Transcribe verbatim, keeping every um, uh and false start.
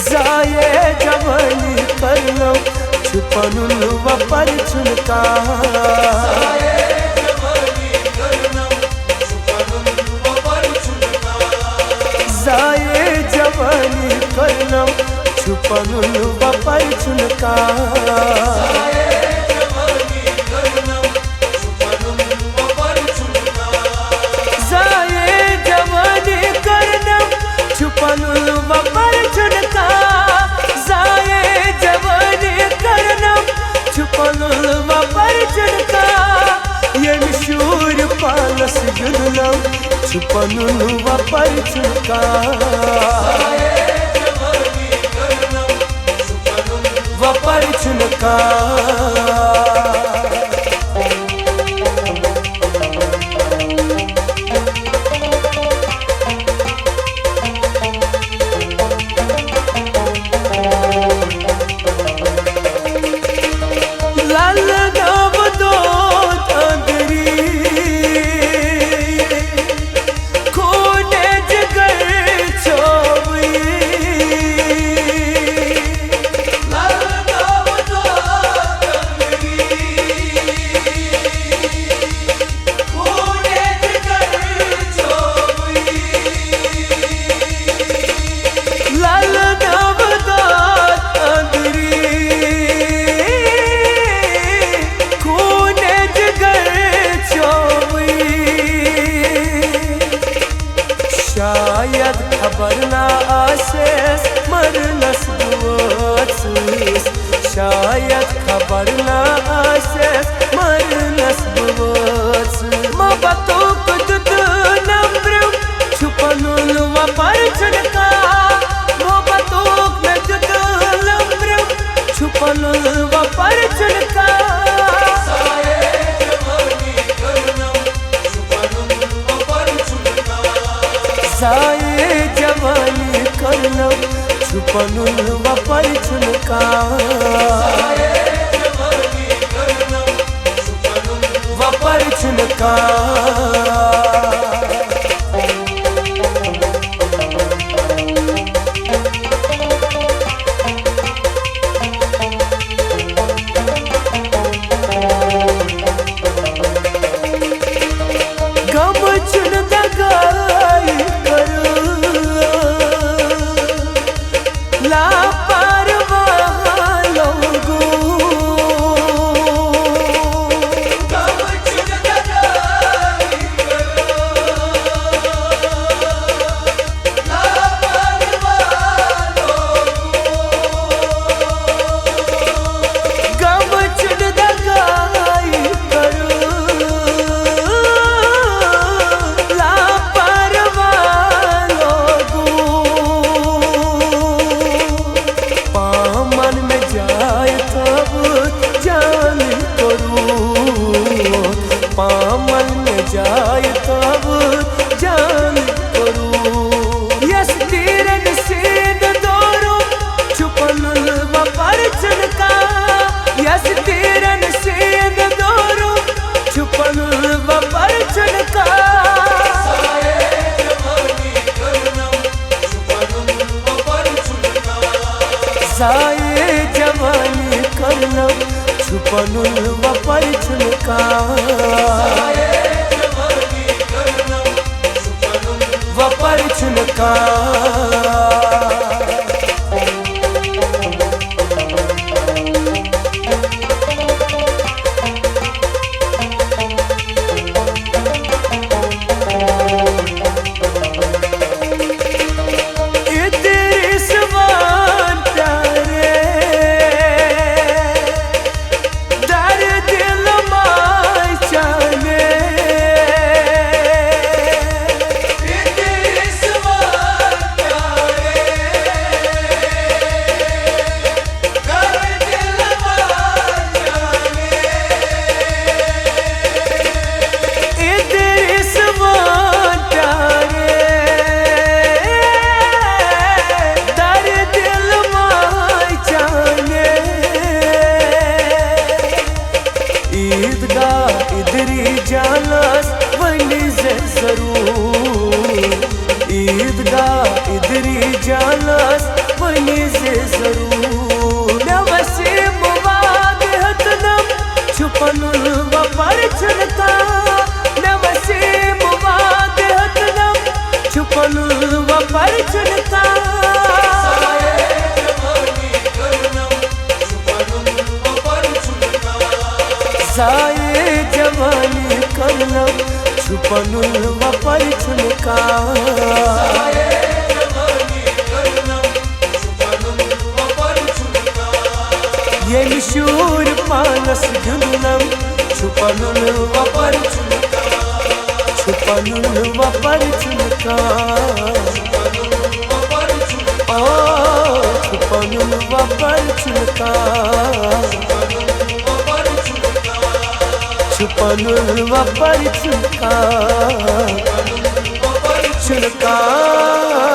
ضایع جوانی کٔرنم، چھُ پنُن وۄپر چھُنہٕ کانٛہہ۔ ضایع جوانی کٔرنم، چھُ پنُن وۄپر چھُنہٕ کانٛہہ۔ ضایع جوانی کٔرنم، چھُ پنُن وۄپر چھُنہٕ کانٛہہ۔ ضایع جوانی کٔرنم، چھُ پنُن وۄپر چھُنہٕ کانٛہہ۔ ییٚمہِ شُرۍ پانس گِنٛدنم، چھُ پنُن وۄپر چھُنہٕ کانٛہہ۔ وۄپر چھُنہٕ کانٛہہ۔ للہٕ ناوٕ دود أنٛدری، خوٗنہِ جگر چھوٚوٕے۔ للہٕ ناوٕ دود أنٛدری، خوٗنہِ جگر چھوٚوٕے۔ شاید خبر نہ آسٮ۪س مرنس بہٕ وٲژٕس، شاید خبر نہ آسٮ۪س مرنس بہٕ وٲژٕس۔ محبتُک دیُت نمبرم، چھُ پنُن وۄپر چھُنہٕ کانٛہہ۔ محبتُک مےٚ دیُت نمبرم، چھُ پنُن وۄپر چھُنہٕ کانٛہہ۔ ضایع جوانی کٔرنم، چھُ پنُن وۄپر چھُنہٕ کانٛہہ۔ وۄپر چھُنہٕ کانٛہہ۔ غم چھُنہٕ دگاے کران، لاپرواہ لوگو۔ غم چھُنہٕ دگاے کران، لاپرواہ لوگو۔ پامن مےٚ جاے تھٲوٕتھ جان کوٚروٕ، پامن مےٚ جاے تھٲوٕتھ جان کوٚروٕ۔ یس تیرن سیٖدٕ دوروٕ، چھُ پنُن وۄپر چھُنہٕ کانٛہہ۔ یس تیرن سیٖدٕ دوروٕ، چھُ پنُن وۄپر چھُنہٕ کانٛہہ۔ ضایع جوانی کٔرنم، چھُ پنُن وۄپر چھُنہٕ کانٛہہ۔ وۄپر چھُنہٕ کانٛہہ۔ ادریس وان پیارے، درد دل ماے چانے۔ ادریس وان پیارے، سایہِ جوانی کٔرنم، چھُ پنُن وۄپر چھُنہٕ کانٛہہ۔ ییٚمہِ شوٗرۍ پانس گِنٛدنم، چھُ پنُن وۄپر چھُنہٕ کانٛہہ۔ چھُ پنُن وۄپر چھُنہٕ کانٛہہ۔ آ، چھُ پنُن وۄپر چھُنہٕ کانٛہہ۔ چھُ پنُن وۄپر چھُنہٕ کانٛہہ۔ چھُنہٕ کانٛہہ۔